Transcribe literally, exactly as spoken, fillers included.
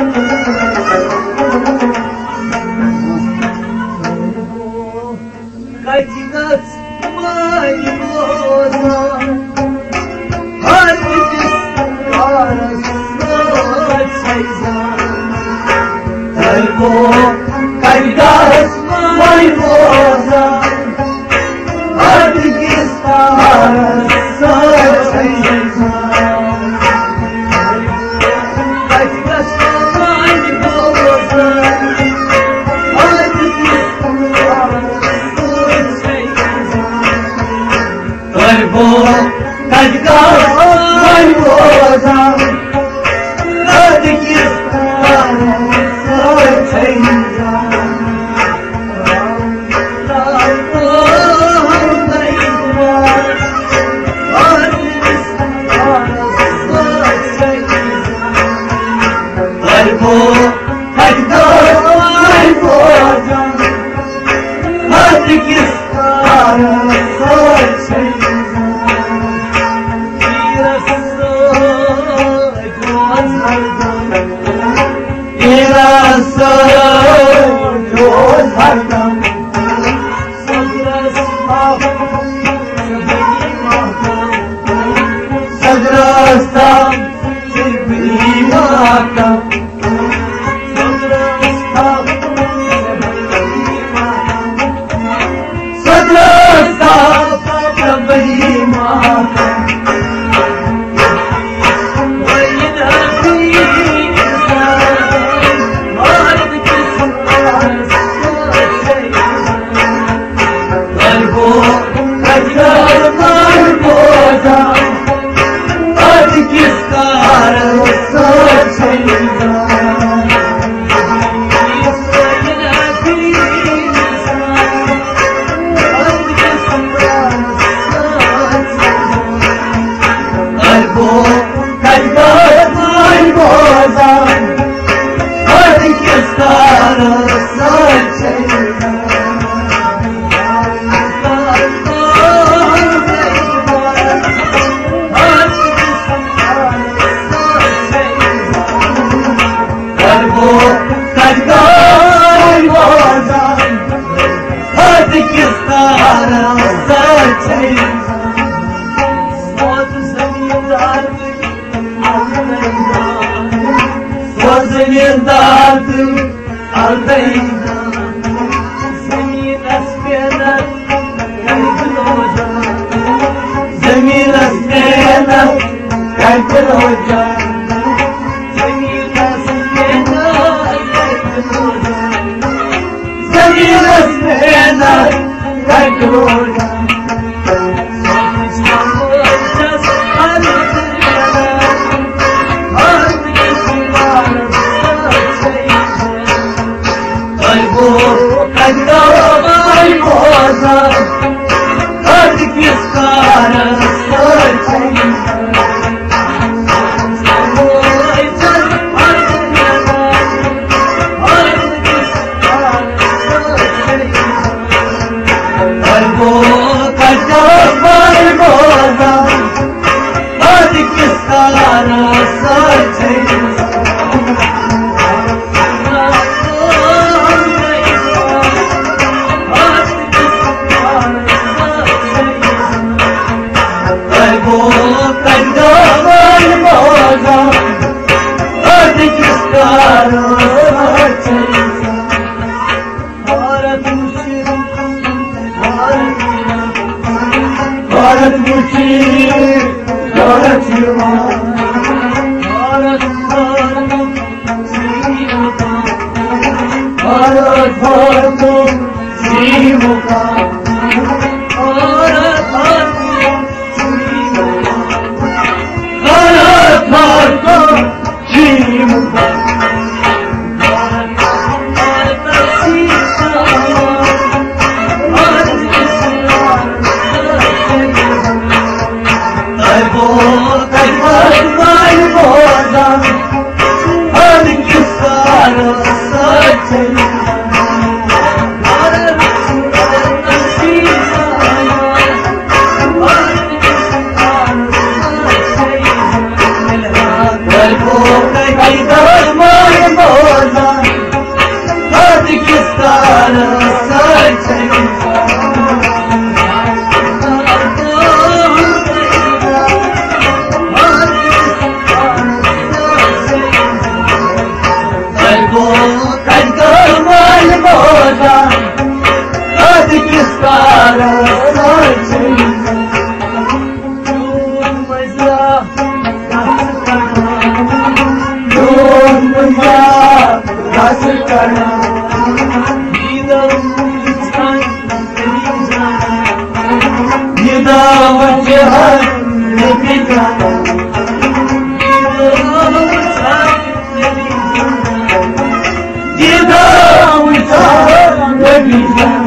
کتہِ گژھ مٲلۍ روزان؟ ہر أکِس کارس سۭتۍ سۭتۍ زان۔ تۄہہِ گوٚو کتہِ گژھ مٲلۍ روزان؟ ہر أکِس کارس سۭتۍ سۭتۍ زان۔ تۄہہِ گوٚو کتہِ گژھ وۄنۍ روزان؟ راتہٕ کِس تارس سۭتۍ سۭتۍ زان۔ تۄہہِ گوٚو کتہِ گژھ وۄنۍ روزان؟ راتہٕ کِس تارس سۭتۍ سۭتۍ زان۔ پیٖرس سۭتۍ روز ہردم۔ پیٖرس سۭتۍ روز ہردم۔ صدرس تام صدرس تام صرف ایمان۔ صدرس تام صدرس تام صرف ایمان۔ زمیٖندار تہٕ الدیٖدار۔ زمیٖنس محنت کتہِ روزان؟ زمیٖنس محنت کتہِ روزان؟ زمیٖنس محنت کتہِ روزان؟ زمیٖنس محنت کتہِ روزان؟ بھارت وٕچھِو، بھارت یِوان۔ بھارت، بھارت، بھارت، بھارت، بھارت، بھارت، بھارت، بھارت، رس کرنا۔ یہ دعوت جہاد نبی جانا۔ یہ دعوت جہاد نبی جانا۔